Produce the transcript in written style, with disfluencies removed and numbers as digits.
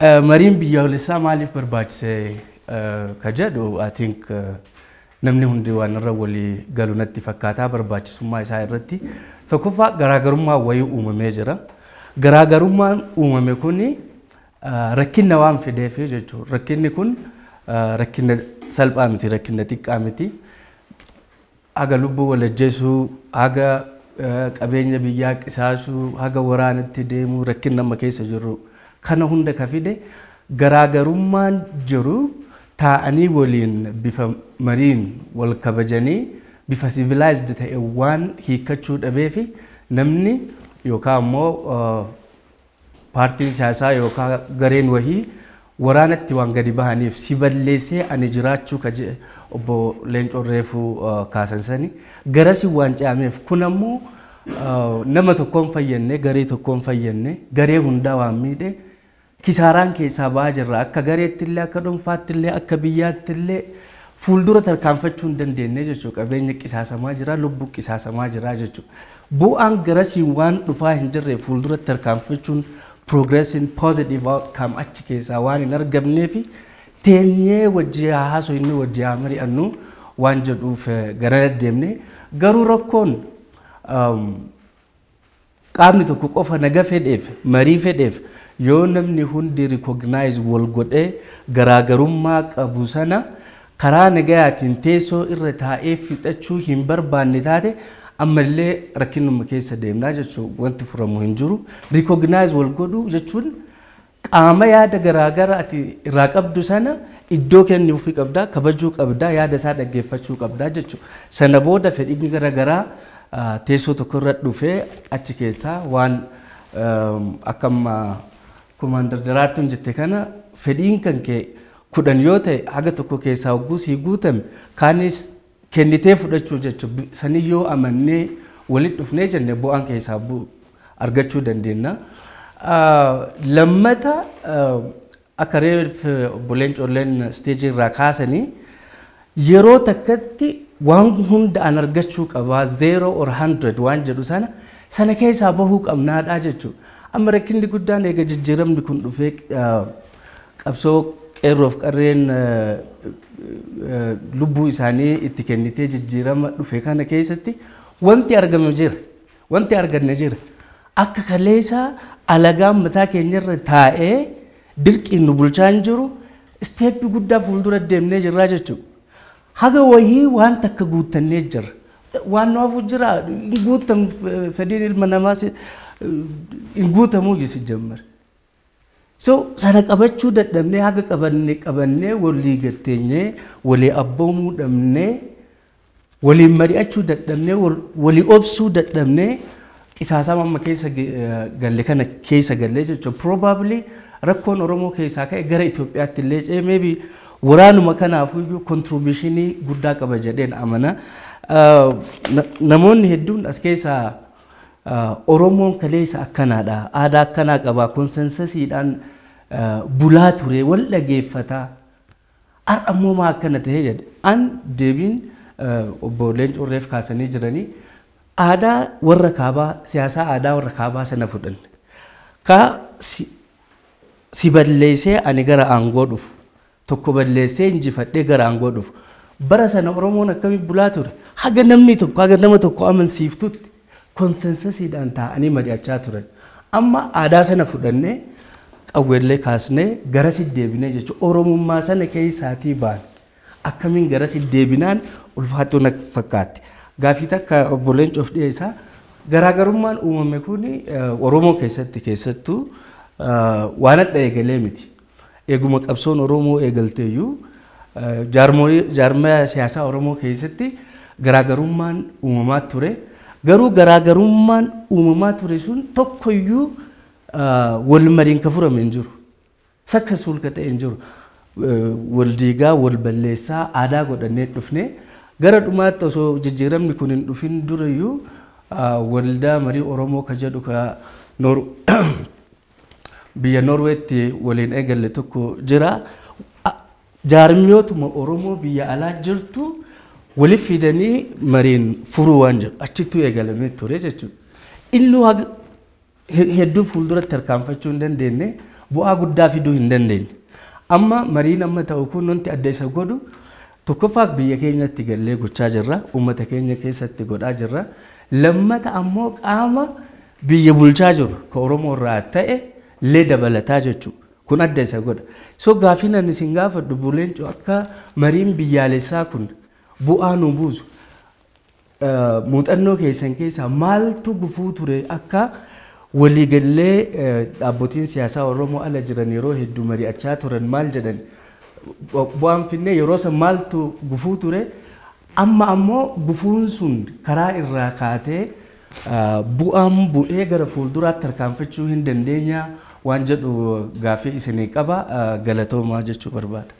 Mariin biyyoolessaa maaliif barbaachise ka jedhu, I think namni hundi waan irra walii galu natti fakkaataa barbaachisummaa isaa irratti. Tokkoffaa, garaagarummaa wayii uumamee jira. Garaagarummaan uumame kuni rakkina waan fideef jechuudha. Rakkinni kun rakkina salphaa miti, rakkina xiqqaa miti. Haga lubbuu wal ajjeesuu, haga qabeenya biyyaa qisaasuu, haga waraanatti deemuu, rakkina amma keessa jirru kana hunda ka fide garaagarummaan jiru taa'anii waliin bifa mariin wal kabajanii bifa civilized ta'e waan hiikkachuu dhabeefi namni yookaan immoo paartiin siyaasaa yookaan gareen wahii waraanatti waan gadi bahaniif, si balleessee ani jiraachuu ka jedhe obbo Leencoo reefuu kaasan sani garasi waan ce'ameef, kun ammoo nama tokkoon fayyannee, garee tokkoon fayyannee, garee hundaa waan miidhe kisaaraan keessaa ba'aa jirra. Akka gareetti illee, akka dhuunfaatti illee, akka biyyaatti illee fuuldura tarkaanfachuu hin dandeenye jechuudha. Qabeenya qisaasamaa jira, lubbuu qisaasamaa jira jechuudha. Bu'aan garasiin waan dhufaa hin jirre, fuuldura tarkaanfachuun, progressing positive outcome achi keessaa waan hin argamneef, teenyee wajji haa haasofnu, wajji haa mari'annu waan jedhuuf gara deemne. Garuu rakkoon qaamni tokko qofa naga fedheef, marii fedheef, yoo namni hundi recognize wal godhee garaagarummaa qabu sana karaa nagayaatiin teessoo irra taa'ee fixachuu hin barbaanne taate, ammallee rakkinuma keessa deemnaa jechuun wanti furamu hin jiru. Recognize wal godhuu jechuun qaama yaada garaagara ati irraa qabdu sana iddoo kennuufii qabdaa, kabajuu qabdaa, yaada isaa dhaggeeffachuu qabdaa jechuudha. Sana booda fedhiin garaagaraa teessoo tokko irra dhufee achi keessaa waan akka amma Commander Daraartuun jette kana, fedhiin kan kee 10 yoo ta'e, haga tokko keessaa hogguu sii guutame kaanis kennitee fudhachuu jechuudha. Sanii yoo amannee walitti dhufnee jenne, bu'aan keessaa argachuu dandeenya. Lammata, akka reef obbo Leencoolleen stage irraa kaasanii, yeroo takkatti waan hunda an argachuu qabaa, 0 or 100 waan jedhu sana keessaa bahuu qabnaadha jechuudha. Amma rakkinni guddaan eega jijjiiramni kun dhufee qabsoo qeerroof qarreen lubbuu isaanii itti kennitee jijjiirama dhufe kana keessatti wanti argame jira. Wanti arganne jira. Akka kaleessa alagaan mataa keenyarra taa'ee dirqiin nu bulchaa hin jiru, step guddaa fuuldura deemnee jirraa jechuudha. Haga wayii waan takka guuttannee jira. Waan nu hafu jira, hin guutamu, fedhiin ilma namaas hin guutamuu jisi jammar. So sana qabachuu dadhabnee, haga qabanne qabannee walii gatteenyee walii abboomuu dhabnee, waliin mari'achuu dadhabnee, walii obsuu dadhabnee, qisaasama amma keessa galle kana keessa gallee jechuudha. Probably rakkoon Oromoo keessaa ka'e gara Itoophiyaatti illee ce'ee maybe waraanuma kanaafuyyuu contribution guddaa qaba jedheen amana. Namoonni hedduun as keessaa Oromoon kaleessa akkanaadha, aadaa akkanaa qaba, consensusiidhaan bulaa ture, wal dhageeffataa. Har'a immoo maa akkana ta'ee jedhe. An deebiin obbo Leencoo reef kaasanii jiranii, aadaa warra kaabaa, siyaasaa aadaa warra kaabaa sana fudhanne. Ka si balleessee ani gara aangoo dhufu, tokko balleessee injifadhee gara aangoo dhufu. Bara sana Oromoon akkamitti bulaa ture? Haga namni tokko, haga nama tokko amansiiftutti consensusiidhaan taa'anii mari'achaa turan. Amma aadaa sana fudhannee qawweellee kaasnee garasi deebinee jechuudha. Oromummaa sana keessaatii baane. Akkamiin garasi deebinaan ulfaattuu na fakkaatti. Gaafii takka obbo Leencoof dhiyeessaa. Garaagarummaan uumame kun Oromoo keessatti keessattuu waan adda eegalee miti. Eeguma qabsoon Oromoo eegalteeyyuu jaarmaya siyaasaa Oromoo keessatti garaagarummaan uumamaa ture. Garuu garaagarummaan uumamaa ture sun tokkoyyuu wal mariin ka furame hin jiru. Successful ka ta'e hin jiru. Wal diigaa, wal balleessaa aadaa godhannee dhufne. Gara dhumaatti, osoo jijjiiramni kun hin dhufin durayyuu, waldaa marii Oromoo ka jedhu ka biyya Noorweetti waliin eegalle tokko jira. Jaarmiyootuma Oromoo biyya alaa jirtu waliif fidanii mariin furuu waan jedhu achittuu eegalamee ture jechuudha. Inni haga Hedduu fuulduratti tarkaanfachuu hin dandeenye, bu'aa guddaa fiduu hin dandeenye. Amma mariin amma ta'u kun wanti adda isa godhu, tokkoffaa biyya keenyatti gallee gochaa jirra, uummata keenya keessatti godhaa jirra. Lammata ammoo qaama biyya bulchaa jiru ka Oromoo irraa ta'e illee dabalataa jechuudha. Kun adda isa godha. So gaafiin ani isin gaafadhu, Buleencoo, akka mariin biyyaalessaa kun bu'aa nu buusu, muuxannoo keessan keessaa maaltu gufuu ture? Akka waliigallee dhaabbotiin siyaasaa Oromoo ala jiran yeroo hedduu mari'achaa turan, maal jedhan, bu'aan finnee, yeroo san maaltu gufuu ture, amma ammoo gufuun sun karaa irraa kaatee bu'aan bu'ee gara fuulduraatti tarkaanfachuu hin dandeenya waan jedhu gaaffii isinii qaba. Galatoomaa jechuu barbaada.